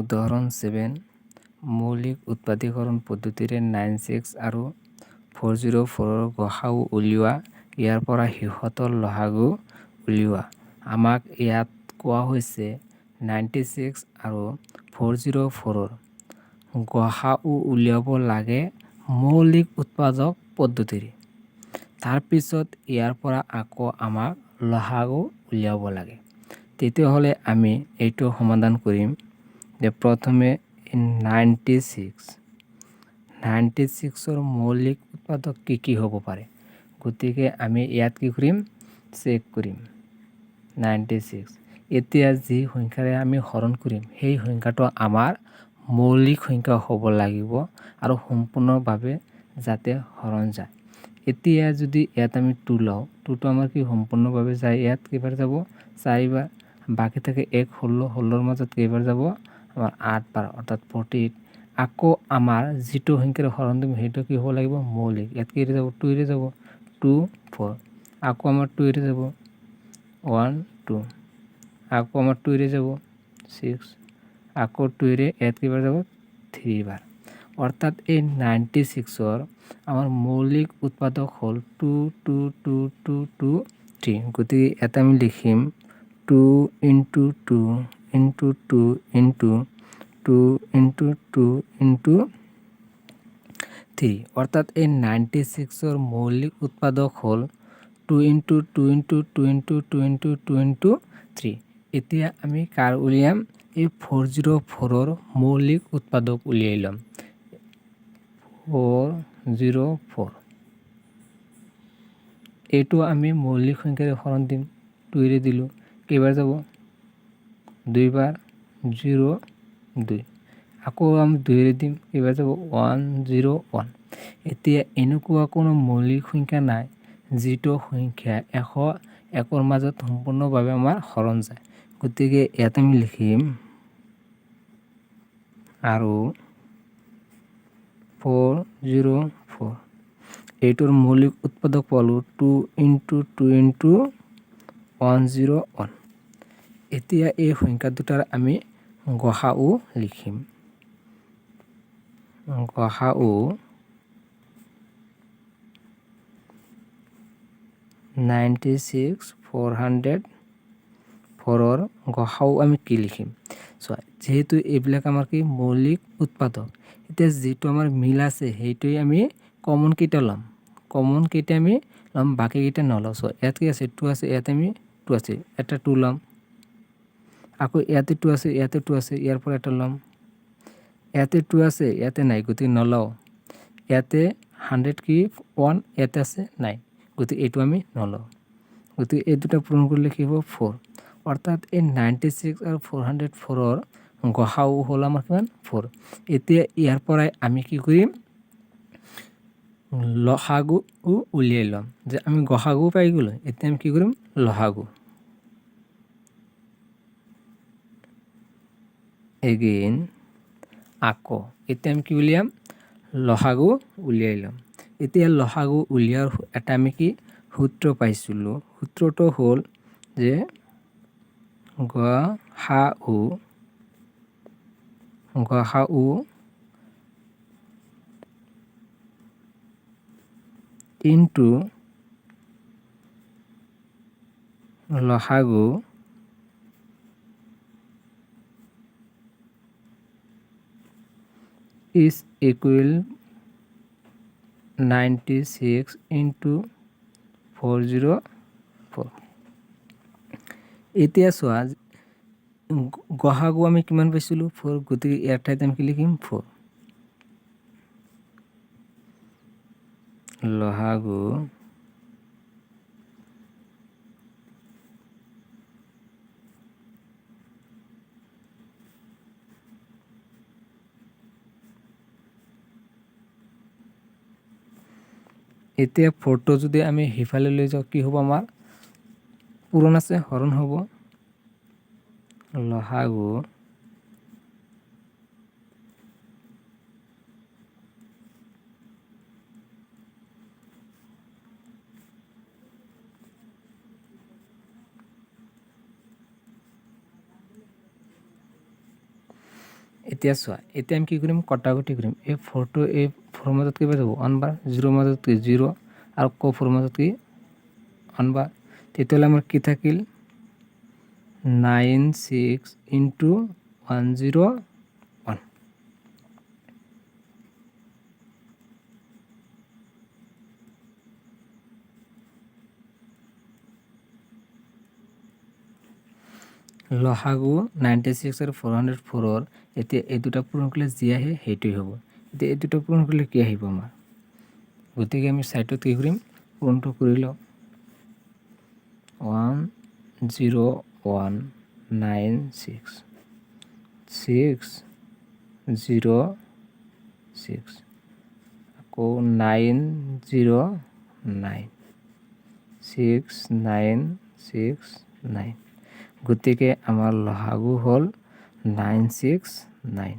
উদাহৰণ 7, মৌলিক উৎপাদীকৰণ পদ্ধতিৰে 96 আৰু 404ৰ গসাগু উলিওৱা, ইয়াৰ পৰা সিহঁতৰ লসাগু উলিওৱা। আমাক ইয়াত কোৱা হৈছে 96 আৰু 404ৰ গসাগু উলিয়াব লাগে মৌলিক উৎপাদক পদ্ধতিৰে। তাৰপিছত ইয়াৰ পৰা আকৌ আমাক লসাগু উলিয়াব লাগে। তেতিয়াহ'লে আমি এইটো সমাধান কৰিম যে প্ৰথমে 96ৰ মৌলিক উৎপাদক কি কি হ'ব পাৰে। গতিকে আমি ইয়াত কি কৰিম, চেক কৰিম 96। এতিয়া যি সংখ্যাৰে আমি হৰণ কৰিম সেই সংখ্যাটো আমাৰ মৌলিক সংখ্যা হ'ব লাগিব আৰু সম্পূৰ্ণভাৱে যাতে হৰণ যায়। এতিয়া যদি ইয়াত আমি 2 লওঁ, 2টো আমাৰ কি সম্পূৰ্ণভাৱে যায়, ইয়াত কেইবাৰ যাব, চাৰিবাৰ, বাকী থাকে 1 16, 16ৰ মাজত কেইবাৰ যাব আমাৰ 8 বাৰ, অৰ্থাৎ 48। আকৌ আমাৰ যিটো সংখ্যাৰে হৰণ দিম সেইটো কি হ'ব লাগিব, মৌলিক। ইয়াত কেইৰে যাব, 2ৰে যাব, 2 4, আকৌ আমাৰ 2ৰে যাব 1 2, আকৌ আমাৰ 2ৰে যাব 6, আকৌ 2ৰে ইয়াত কেইবাৰ যাব, 3 বাৰ। অৰ্থাৎ এই 96ৰ আমাৰ মৌলিক উৎপাদক হ'ল 2 2 2 2 2 3। গতিকে ইয়াত আমি লিখিম 2 into 2 into 2 into 2 into 2 into 3। অৰ্থাৎ এই 96ৰ মৌলিক উৎপাদক হ'ল 2 into 2 into 2 into 2 into 2 into 3। এতিয়া আমি কাৰ উলিয়াম, এই 404ৰ মৌলিক উৎপাদক উলিয়াই ল'ম। 404 এইটো আমি মৌলিক সংখ্যাৰে হৰণ দিম, 2ৰে দিলোঁ, কেইবাৰ যাব, দুইবাৰ, 0 2, আকৌ আমি 2ৰে দিম, কেইবাৰ যাব, 1 0 1। এতিয়া এনেকুৱা কোনো মৌলিক সংখ্যা নাই যিটো সংখ্যা 101ৰ মাজত সম্পূৰ্ণভাৱে আমাৰ হৰণ যায়। গতিকে ইয়াত আমি লিখিম আৰু 404 এইটোৰ মৌলিক উৎপাদক পালোঁ 2 ইনটু 2 ইনটু 1 0 1। এতিয়া এই সংখ্যা দুটাৰ আমি গসাগু লিখিম। গসাগু 96 404ৰ গসাগু আমি কি লিখিম, চোৱা যিহেতু এইবিলাক আমাৰ কি মৌলিক উৎপাদক, এতিয়া যিটো আমাৰ মিল আছে সেইটোৱে আমি কমন কেইটা ল'ম, কমন কেইটা আমি ল'ম, বাকীকেইটা নলওঁ। ইয়াত কি আছে, 2 আছে, ইয়াত আমি 2 আছে, এটা 2 ল'ম, আকৌ ইয়াতে 2 আছে, ইয়াতে 2 আছে, ইয়াৰ পৰা এটা ল'ম, ইয়াতে 2 আছে, ইয়াতে নাই, গতিকে নলওঁ। ইয়াতে 100 কি 1 ইয়াতে আছে নাই, গতিকে এইটো আমি নলওঁ। গতিকে এই দুটা পূৰণ কৰিলে কি হ'ব, 4। অৰ্থাৎ এই 96 আৰু 404ৰ গসাগু হ'ল আমাৰ কিমান, 4। এতিয়া ইয়াৰ পৰাই আমি কি কৰিম, লসাগু উলিয়াই ল'ম। যে আমি গসাগু পাই গ'লোঁ, এতিয়া আমি কি কৰিম, লসাগু। এগেইন আকৌ এতিয়া আমি কি উলিয়াম, লসাগু উলিয়াই ল'ম। এতিয়া লসাগু উলিয়াৰ এটা আমি কি সূত্ৰ পাইছিলোঁ, সূত্ৰটো হ'ল যে গসাগু ইনটু লসাগু is equal 96 into 404। এতিয়া চোৱা গসাগু আমি কিমান পাইছিলোঁ, 4, গতিকে ইয়াৰ ঠাইত আমি কি লিখিম, 4। লসাগু এতিয়া 4টো যদি আমি সিফালে লৈ যাওঁ কি হ'ব, আমাৰ পূৰণ আছে হৰণ হ'ব, লসাগু এতিয়া চোৱা, এতিয়া আমি কি কৰিম? কটাকটি কৰিম। এই ফ'ৰটো এই ফ'ৰৰ মাজত কিবা যাব? ওৱান বাৰ। জিৰ'ৰ মাজত কি? জিৰ'। আৰু আকৌ ফ'ৰৰ মাজত কি? ওৱান বাৰ। তেতিয়াহ'লে আমাৰ কি থাকিল? Nine six into one zero' one. লসাগু 96 আৰু 404ৰ এতিয়া এই দুটা পূৰণ কৰিলে যি আহে সেইটোৱে হ'ব। এতিয়া এই দুটা পূৰণ কৰিলে কি আহিব আমাৰ? গতিকে আমি ছাইডত কি কৰিম? পূৰণটো কৰি লওঁ। 1 0 1 9 6 6 0 6 আকৌ 9 0 9 6 9 6 9। গতিকে আমাৰ লসাগু হ'ল 9 6 9।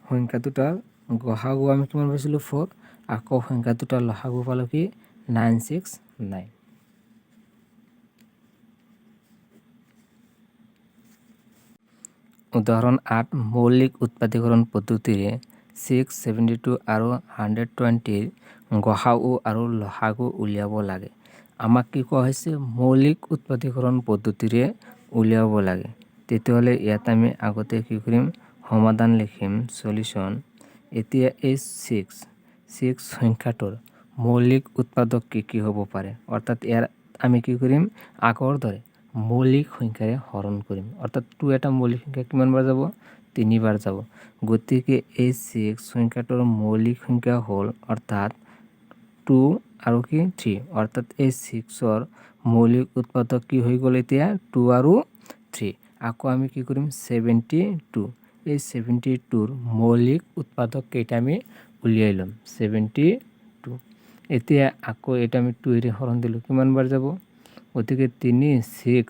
সংখ্যা দুটাৰ গসাগু আমি কিমান পাইছিলোঁ? 4। আকৌ সংখ্যা দুটাৰ লসাগু পালোঁ কি? 9 6 9। উদাহৰণ 8, মৌলিক উৎপাদীকৰণ পদ্ধতিৰে 672 আৰু 120ৰ গসাগু আৰু লসাগু উলিয়াব লাগে। আমাক কি কোৱা হৈছে? মৌলিক উৎপাদীকৰণ পদ্ধতিৰে উলিয়াব লাগে। তেতিয়াহ'লে ইয়াত আমি আগতে কি কৰিম? সমাধান লিখিম, চলিউশ্যন। এতিয়া এই 6 সংখ্যাটোৰ মৌলিক উৎপাদক কি কি হ'ব পাৰে? অৰ্থাৎ ইয়াৰ আমি কি কৰিম? আগৰ দৰে মৌলিক সংখ্যাৰে হৰণ কৰিম। অৰ্থাৎ 2 এটা মৌলিক সংখ্যা কিমান বাৰ যাব? তিনিবাৰ যাব। গতিকে এই 6 সংখ্যাটোৰ মৌলিক সংখ্যা হ'ল অৰ্থাৎ 2 আৰু কি 3। অৰ্থাৎ এই 6ৰ মৌলিক উৎপাদক কি হৈ গ'ল এতিয়া? 2 আৰু 3। আকৌ আমি কি কৰিম? 72। এই 72ৰ মৌলিক উৎপাদক কেইটা আমি উলিয়াই ল'ম? 72। এতিয়া আকৌ এটা আমি 2ৰে হৰণ দিলোঁ, কিমান বাৰ যাব? গতিকে 3 6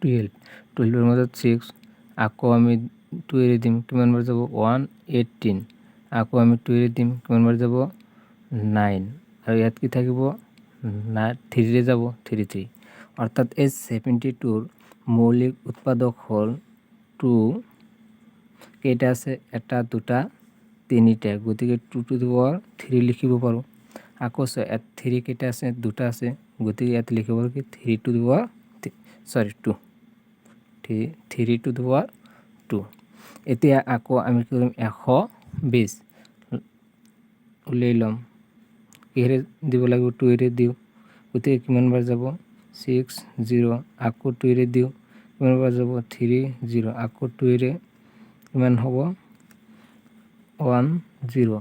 12, 12ৰ মাজত 6। আকৌ আমি 2ৰে দিম, কিমান বাৰ যাব? 1 18। আকৌ আমি 2ৰে দিম, কিমান বাৰ যাব? 9। আৰু ইয়াত কি থাকিব? 3ৰে যাব, 3 3। অৰ্থাৎ এই 72ৰ মৌলিক উৎপাদক হ'ল 2। কেইটা আছে? এটা, দুটা, তিনিটা। গতিকে 2 টু the power 3 লিখিব পাৰোঁ। আকৌ চোৱা, ইয়াত 3 কেইটা আছে? দুটা আছে। গতিকে ইয়াত লিখিব পাৰোঁ কি? 3 to the power sorry 2, 3 to the power 2। এতিয়া আকৌ আমি কি কৰিম? 120 উলিয়াই ল'ম। কিহেৰে দিব লাগিব? 2ৰে দিওঁ। গতিকে কিমান বাৰ যাব? 6 0। আকৌ 2ৰে দিওঁ, কিমান বাৰ যাব? 3 0। আকৌ 2ৰে কিমান হ'ব? 1 0।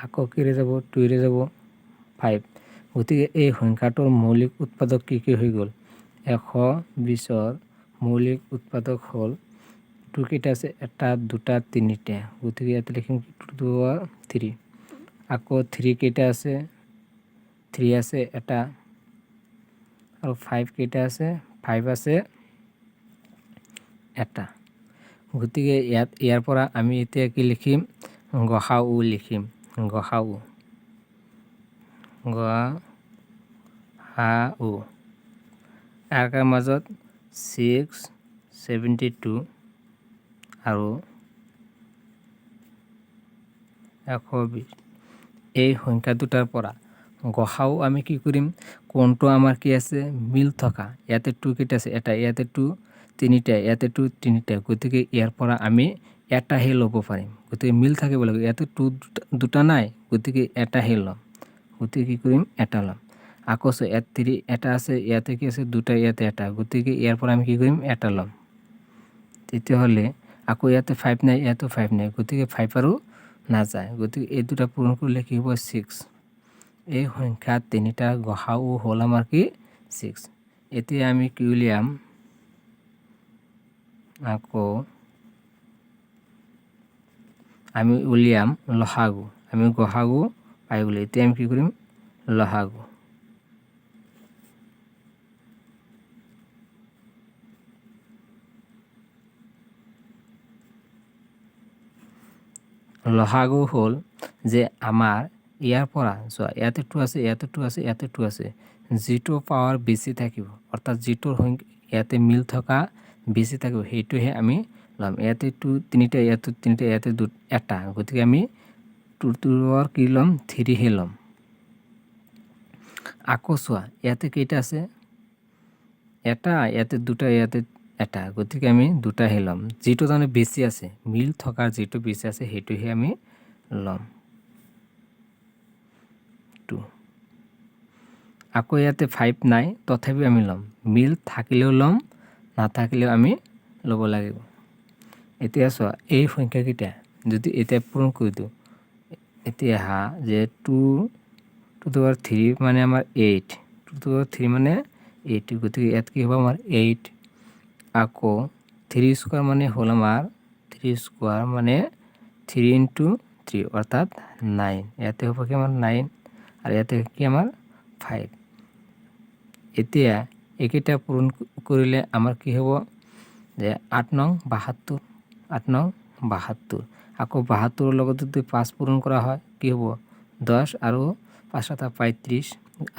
আকৌ কিৰে যাব? 2ৰে যাব, 5। গতিকে এই সংখ্যাটোৰ মৌলিক উৎপাদক কি কি হৈ গ'ল? 120ৰ মৌলিক উৎপাদক হ'ল 2 কেইটা আছে? এটা, দুটা, তিনিটা। গতিকে ইয়াত লিখিম 2 টু the power 3। আকৌ 3 কেইটা আছে? 3 আছে এটা। আৰু 5 কেইটা আছে? 5 আছে এটা। গতিকে ইয়াৰ পৰা আমি এতিয়া কি লিখিম? গসাউ লিখিম। গসাউ, গ-হা-উ। ইয়াৰ মাজত 672 আৰু 120 এই সংখ্যা দুটাৰ পৰা গসাউ আমি কি কৰিম? কোনটো আমাৰ কি আছে? মিল থকা। ইয়াতে 2 কেইটা আছে? এটা। ইয়াতে 2 তিনিটা, ইয়াতে 2 তিনিটা। গতিকে ইয়াৰ পৰা আমি এটাহে ল'ব পাৰিম। গতিকে মিল থাকিব লাগিব। ইয়াতে 2 দুটা নাই, গতিকে এটাহে ল'ম। গতিকে কি কৰিম? এটা ল'ম। আকৌ চোৱা, ইয়াত 3 এটা আছে, ইয়াতে কি আছে? দুটা, ইয়াতে এটা। গতিকে ইয়াৰ পৰা আমি কি কৰিম? এটা ল'ম। তেতিয়াহ'লে আকৌ ইয়াতে 5 নাই, ইয়াতো 5 নাই, গতিকে 5 আৰু নাযায়। গতিকে এই দুটা পূৰণ কৰিলে কি হ'ব? 6। এই সংখ্যা তিনিটা গসাউ হ'ল আমাৰ কি? 6। এতিয়া আমি কি উলিয়াম? আকৌ আমি উলিয়াম লসাগু। আমি গসাগু পাই গ'লো। এতিয়া আমি কি কৰিম? লসাগু। লসাগু হ'ল যে আমাৰ ইয়াৰ পৰা চোৱা, ইয়াতে 2 আছে, ইয়াতে 2 আছে, ইয়াতে 2 আছে। যিটো পাৱাৰ বেছি থাকিব, অৰ্থাৎ যিটোৰ সংখ্যা ইয়াতে মিল থকা বেছি থাকিব, সেইটোহে আমি ল'ম। ইয়াতে টু তিনিটা, ইয়াতে তিনিটা, ইয়াতে এটা, গতিকে আমি টু টু পাৱাৰ কি ল'ম? থ্ৰীহে ল'ম। আকৌ চোৱা, ইয়াতে কেইটা আছে? এটা, ইয়াতে দুটা, ইয়াতে এটা, গতিকে আমি দুটাহে ল'ম। যিটো তাৰমানে বেছি আছে, মিল থকা যিটো বেছি আছে, সেইটোহে আমি ল'ম, টু। আকৌ ইয়াতে ফাইভ নাই, তথাপিও আমি ল'ম। মিল থাকিলেও ল'ম, নাথাকিলেও আমি ল'ব লাগিব। এতিয়া চোৱা, এই সংখ্যাকেইটা যদি এতিয়া পূৰণ কৰি দিওঁ, এতিয়া হা যে two to the power three মানে আমাৰ eight, two to power three মানে এইট, গতিকে ইয়াত কি হ'ব আমাৰ? এইট। আকৌ থ্ৰী স্কোৱাৰ মানে হ'ল আমাৰ, থ্ৰী স্কোৱাৰ মানে থ্ৰী ইনটু থ্ৰী, অৰ্থাৎ নাইন। ইয়াতে হ'ব কি আমাৰ? নাইন। আৰু ইয়াতে কি আমাৰ? ফাইভ। এতিয়া এইকেইটা পূৰণ কৰিলে আমাৰ কি হ'ব যে আঠ নং 72, আঠ নং 72। আকৌ 72ৰ লগত যদি পাঁচ পূৰণ কৰা হয় কি হ'ব? 10 আৰু পাঁচ সাতা 35,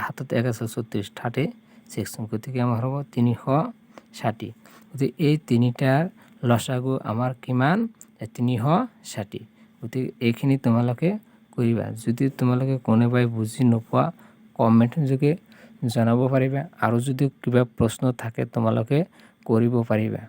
হাতত এক আছে, 36, 36। গতিকে আমাৰ হ'ব 360। গতিকে এই তিনিটাৰ লসাগু আমাৰ কিমান? 360। গতিকে এইখিনি তোমালোকে কৰিবা। যদি তোমালোকে কোনোবাই বুজি নোপোৱা, কমেণ্ট যোগে জনাব পাৰিবা আৰু যদি কিবা প্ৰশ্ন থাকে, তোমালোকে কৰিব পাৰিবা।